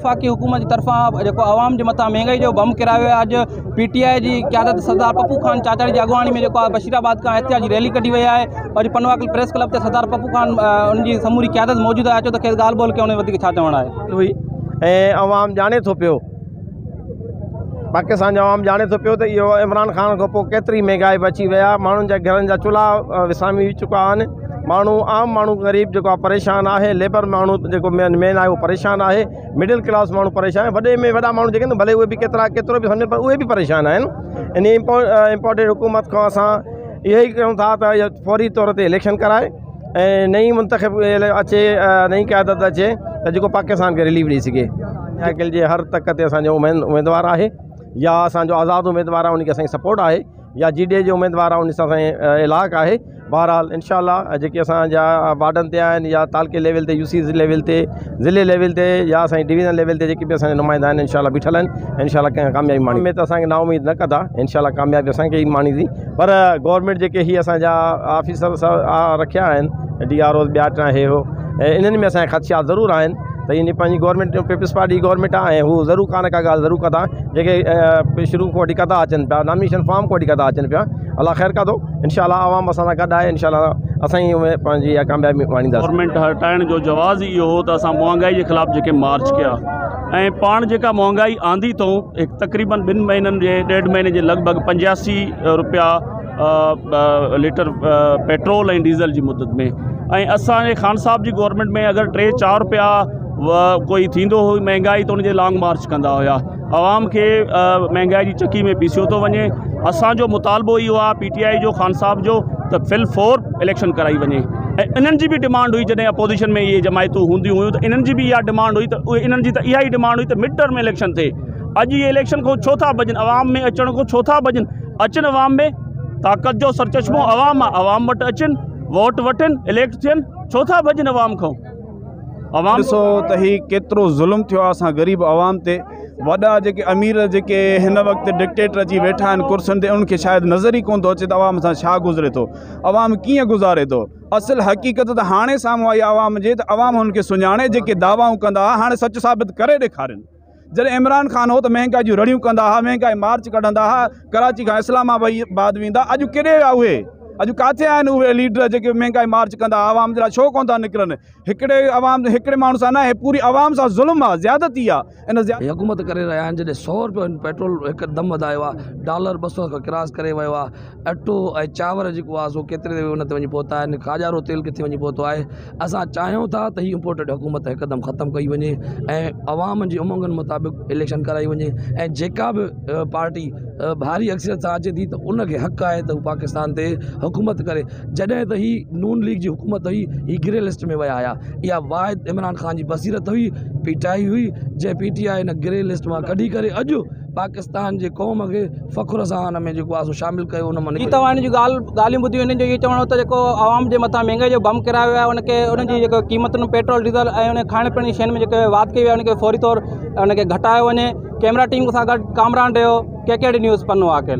وفاقي حڪومت جي طرفان جيڪو عوام جي مٿان مهنگائي جو بم ڪيرايو ويو آهي، اڄ پي ٽي آء جي قيادت سردار پپو خان چاچڙ جي اڳواڻي ۾ جيڪو آهي بشير آباد کان احتجاجي ريلي ڪڍي وئي آهي. اڄ پنوعاقل پريس ڪلب تي سردار پپو خان ان جي سموري قيادت موجود آهي. اچو ته کيس ڳالهه ٻولهه ڪيون وڌيڪ ڇا چوڻ آهي. هئي ۽ عوام ڄاڻي ٿو پيو، پاڪستان جو عوام ڄاڻي ٿو پيو ته اهو عمران خان کان پوء ڪيتري مهنگائي به اچي وئي آهي. ماڻهن جا گهرن جا چولها وسامي چڪا آهن. ماڻهو عام ماڻهو غريب جيڪو آهي پريشان آهي، ليبر ماڻهو جيڪو مين مين آهي اهو پريشان آهي، مڊل ڪلاس ماڻهو پريشان آهي، وڏي ۾ وڏا ماڻهو جيڪي آهن ڀلي اهي به ڪيترا ڪيترو به سمجهن پر اهي به پريشان آهن. ان امپورٽيڊ حڪومت کان اسان اهو ئي ڪيون ٿا ته فوري طور تي اليڪشن ڪرائي ۽ نئين منتخب اچي، نئين قيادت اچي ته جيڪو پاڪستان کي رليف ڏئي سگهي. سائيڪل جي هر تڪ تي اسانجو اميدوار آهي يا اسانجو آزاد اميدوار آهي ان کي اسانجي سپورٽ آهي يا جي ڊي اي جو اميدوار آهي ان سان اسانجي الحاق آهي. بهرحال انشاء الله جيڪي اسان جا وارڊن تي آهن يا تعلقي ليول تي، يو سي ليول تي، ضلعي ليول تي يا اسان جي ڊويزن ليول تي جيڪي به اسان جا نمائندا آهن انشاء الله بيٺل آهن، انشاء الله ڪنهن ڪاميابي ماڻي ۾ ته اسان کي نااميد نه ڪندا، انشاء الله ڪاميابي اسان کي ئي ماڻيندي. پر گورنمينٽ جيڪي هي اسان جا آفيسر رکيا آهن ڊي آر اوز ٻيا ٽيان هي هو، انهن ۾ اسان کي خدشات ضرور آهن ته ان پنهنجي گورنمينٽ پيپلز پارٽي جي گورنمينٽ آهي ۽ هو ضرور ڪا نه ڪا ڳالهه ضرور ڪندا، جيڪي شروع کان وٺي ڪندا اچن پيا، نامينيشن فارم کان وٺي ڪندا اچن پيا. الله خير ڪندو انشاء الله، عوام اسان سان گڏ آهي، انشاء الله اسان ئي پنهنجي اها ڪاميابي ماڻينداسين. گورنمينٽ هٽائڻ جو جواز ئي اهو هو ته اسان مهانگائي جي خلاف جيڪي مارچ ڪيا ۽ پاڻ جيڪا مهانگائي آندي اٿئون هڪ تقريبن ٻن مهينن جي ڏيڍ مهيني جي لڳ ڀڳ 85 روپيا ليٽر پيٽرول ۽ ڊيزل جي مدت ۾ ۽ اسانجي خان صاحب جي گورنمينٽ ۾ اگر 3 4 روپيا ڪوئي ٿيندو هو مهانگائي ته ان جي لانگ مارچ ڪندا هيا. عوام کي مهانگائي جي چڪي ۾ پيسيو ٿو وڃي. اسان جو مطالبو اهو آهي پي ٽي آء جو خان صاحب جو ته فل فور اليڪشن ڪرائي وڃي ۽ انهن جي به ڊمانڊ هئي جڏهن اپوزيشن ۾ اهي جماعتون هونديون هيون ته انهن جي به اها ڊمانڊ هئي ته اهي انهن جي ته اها ئي ڊمانڊ هئي ته مڊ ٽرم اليڪشن ٿئي. اڄ اهي اليڪشن کان ڇو ٿا ڀڄن، عوام ۾ اچڻ کان ڇو ٿا ڀڄن؟ اچن عوام ۾، طاقت جو سرچشمو عوام آهي، عوام وٽ اچن، ووٽ وٺن، اليڪٽ ٿين، ڇو ٿا ڀڄن عوام کان؟ عوام ڏسو ته هي ڪيترو ظلم ٿيو آهي اسان غريب عوام تي. وڏا جيڪي امير جيڪي هن وقت ڊڪٽيٽر اچي ويٺا آهن ڪرسين تي، انهن کي شايد نظر ئي ڪونه ٿو اچي ته عوام سان ڇا گذري ٿو، عوام ڪيئن گذاري ٿو. اصل حقيقت ته هاڻي سامهون آئي عوام جي ته عوام هنن کي سڃاڻي، جيڪي دعوائون ڪندا هئا هاڻي سچ ثابت ڪري ڏيکارين. جڏهن عمران خان هو ته مهنگائي جون رڙيون ڪندا هئا، مهنگائي مارچ ڪڍندا هئا، ڪراچي کان اسلام آباد ويندا، اڄ ڪيڏي ويا اهي؟ اڄ ڪاٿي آهن اهي ليڊر جيڪي مهنگائي مارچ ڪندا هئا؟ عوام جي لاء ڇو ڪونه ٿا نڪرن؟ هڪڙي عوام هڪڙي ماڻهو سان نه آهي، پوري عوام سان ظلم آهي، زيادتي آهي. ان هي حڪومت ڪري رهيا آهن، جڏهن 100 روپيو هن پيٽرول هڪ دم وڌايو آهي، ڊالر 200 کان ڪراس ڪري ويو آهي، اٽو ۽ چانور جيڪو آهي سو ڪيتري ان تي وڃي پهتا آهن، کاڄارو تيل ڪٿي وڃي پهتو آهي. اسان چاهيون ٿا ته هي امپورٽيڊ حڪومت هڪدم ختم ڪئي وڃي ۽ عوام جي امنگن مطابق اليڪشن ڪرائي وڃي ۽ جيڪا به پارٽي ڀاري اڪثريت سان اچي ٿي ته ان کي حق آهي ته هو پاڪستان تي حڪومت ڪري. جڏهن ته هي نون ليگ جي حڪومت هئي هي گري لسٽ ۾ ويا هيا. اها واحد عمران خان جي بصيرت هئي، پي ٽي آء هئي، جنهن پي ٽي آء هن گري لسٽ مان ڪڍي ڪري اڄ پاڪستان جي قوم کي فخر سان ان ۾ جيڪو آهي سو شامل ڪيو ان مان جي توهان هن جون ڳالهيون ٻڌيون هنن جو اهو چوڻ هو ته جيڪو عوام جي مٿان مهنگائي جو بم ڪيرايو ويو آهي ان کي ان جي جيڪو قيمتن پيٽرول ڊيزل ۽ ان کائڻ پيئڻ جي شين ۾ جيڪي واڌ ڪئي وئي آهي ان کي فوري طور ان کي گهٽايو وڃي. ڪئميرا ٽيم سان گڏ Kamran Deho, K K D news, Pano Aqil.